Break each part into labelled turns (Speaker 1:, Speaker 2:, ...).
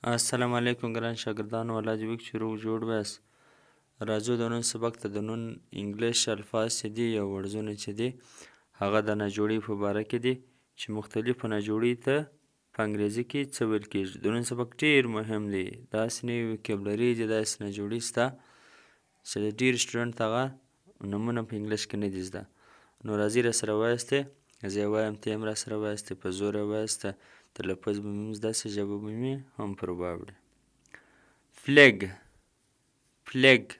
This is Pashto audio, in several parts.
Speaker 1: السلام علیکم ګران شاګردانو، الله دې وکړي چې روغ جوړ ویاست. راځو د نن سبق ته. د نن انګلیش الفاظ چې دي او ورزونه چې دي، هغه د ناجوړۍ په باره کې دي چې مختلفو ناجوړۍ ته په انګریزي کې څه ویل کېږي. د نن سبق ډېر مهم دی. داسې نوې وکیبلري چې داسې ناجوړي شته چې د ډېر سټوډنټ هغه نومونه په انګلیش کې نه دي زده. نو راځي راسره وایاستې، زه یې وایم، ته یې هم راسره وایاستې، په زور یې وایاسته، تلفظ به مې هم زده سي، ژبه به مې هم پر واوړي. Plague، plague،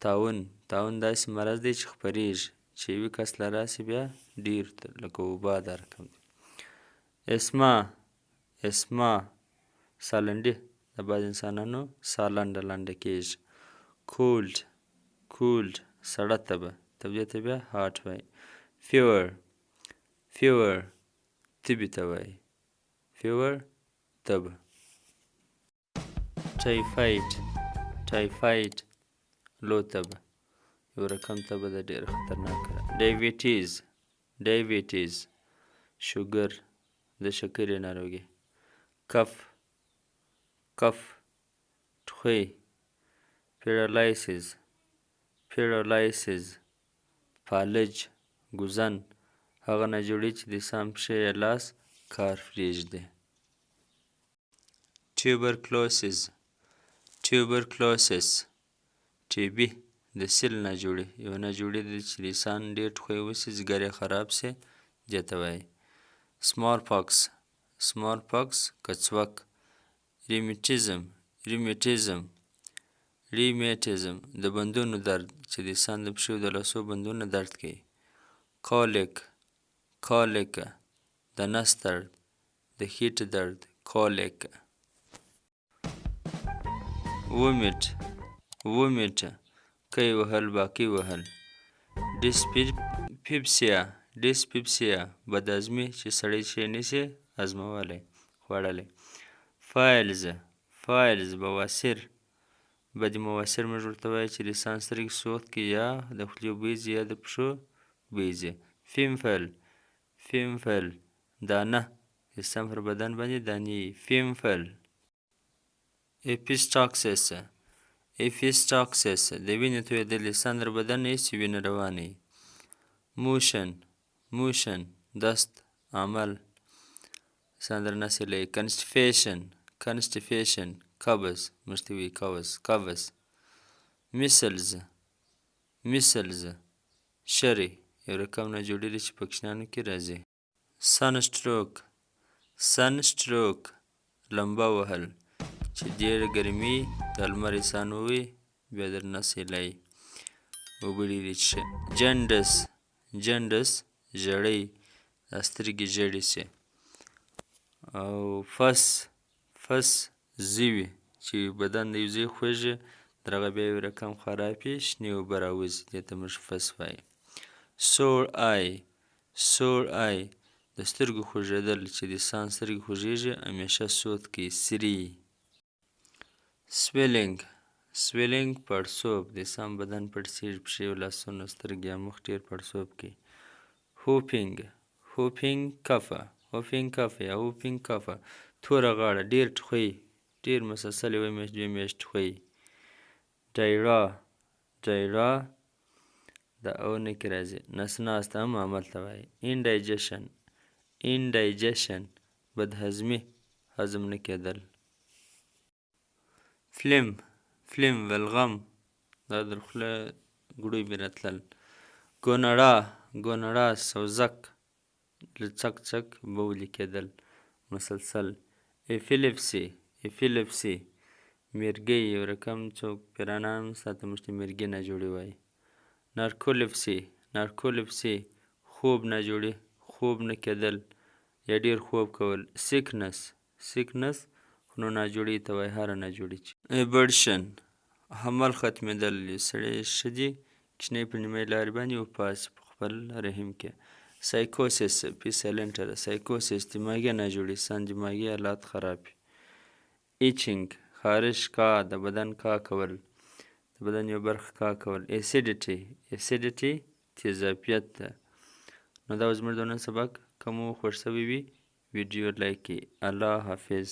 Speaker 1: طاعون. طاعون داسې مرض دی چې خپریږي، چې یوه کس له راسي بیا ډېر لکه وبا دا رقم دی. Asthma، asthma، سالنډي، د بعض انسانانو ساه لنډه لنډه کېږي. Cold، cold، سړه تبه، تبې ته بیا hot وایي. Fever، fever، تبې ته وایي، fever، تبه. Typhoid، typhoid، لو تبه، یو رقم تبه ده، ډېره خطرناکه ده. Diabetes، diabetes، شوګر، د شکرې ناروغي. Cough، cough، ټوخی. Paralysis، paralysis، فالج، ګوزن، هغه ناجوړي چې د انسان پښې یا لاس کار پرېږدي. Tuberculosis، tuberculosis، TB، د سل ناجوړي، یوه ناجوړي ده چې د انسان ډېر ټوخی وسي، ځیګر یې خراب سي، دې ته وایي. Smallpox، smallpox، کڅوک. Rheumatism، rheumatism، rheumatism، د بندونو درد، چې د انسان د پښو د لاسو بندونه درد کوي. Colic، colic، د نس درد، د خېټې درد، colic. Vomit، vomit، قی وهل، باقي وهل. Dyspepsia، dyspepsia، بدهضمي، چې سړی شی نشي هضمولی، خوړلی. Piles، piles، بواسیر، بد مواسیر موږ ورته وایو، چې د انسان سترګې سوخت کړي، یا د خولې بوی ځي یا د پښو بوی ځي. Pimple، pimple، دانه، د انسان پر بدن باندې دانې وي، pimple. Epistaxis، epistaxis، د وینې تویېدل، د انسان در بدن هېڅ وینه روانه وي. Motion، motion، دست، عمل، انسان در نس لوي. Constipation، constipation، قبض، موږ ته وایي قبض، قبض. Measles، measles، شری، یو رقم ناجوړي ده چې په کوچنیانو کې راځي. Sunstroke، sunstroke، لمبه وهل، چې ډېره ګرمي د لمر انسان ووي، بیا در نس لوي، اوبه ډېرې څښي. Jaundice، jaundice، ژړۍ، دا سترګې ژړې سي. او pus، pus، زوی، چې بدن د یو ځای خوږي، تر هغه بیا یو رقم خرابې شنې اوبه راوځي، دې ته موږ pus وایي. Sore eye، sore eye، د سترګو خوږېدل، چې د انسان سترګې خوږېږي، همیشه سوت کوي، سري. Swelling، swelling، پړسوب، د انسان بدن پړسېږي، پښې او لاسونه، سترګې یا مخ ډېر پړسوب کوي. Whooping، whooping cough، whooping cough یا whooping cough، توره غاړه، ډېر ټوخی، ډېر مسلسل، یوه میاشت، دوې میاشتې ټوخی. Diarrhoea، diarrhoea، د او نه کې راځي، نس ناسته هم عمل ته وایي. Indigestion، indigestion، بدهضمي، هضم نه کېدل. Phlegm، phlegm، بلغم، دا در خوله ګوړې به راتلل. Gonorrhoea، gonorrhoea، سوزک، له څک څک بولې کېدل مسلسل. Epilepsy، epilepsy، میرګی، یو رقم څوک پیرانان ساته، موږ ته میرګي ناجوړي وایي. Narcolepsy، narcolepsy، خوب ناجوړي، خوب نه کېدل یا ډېر خوب کول. Sickness، sickness، خو ناجوړي ته وایي، هره ناجوړي چې. Abortion، حمل ختمېدل، یو سړی ښځې کوچنی په نیمه لارې باندې وپاسي په خپل رحم کې. Psychosis، P silent ده، psychosis، دماغي ناجوړي، انسان دماغي حالات خراب وي. Itching، خارش، کا، د بدن کا کول، د بدن یو برخه کا کول. Acidity، acidity، تیزابیت ده. نو دا زموږ د نن سبق. که مو خوښ شوی وي، ویډیو لایک کړئ. الله حافظ.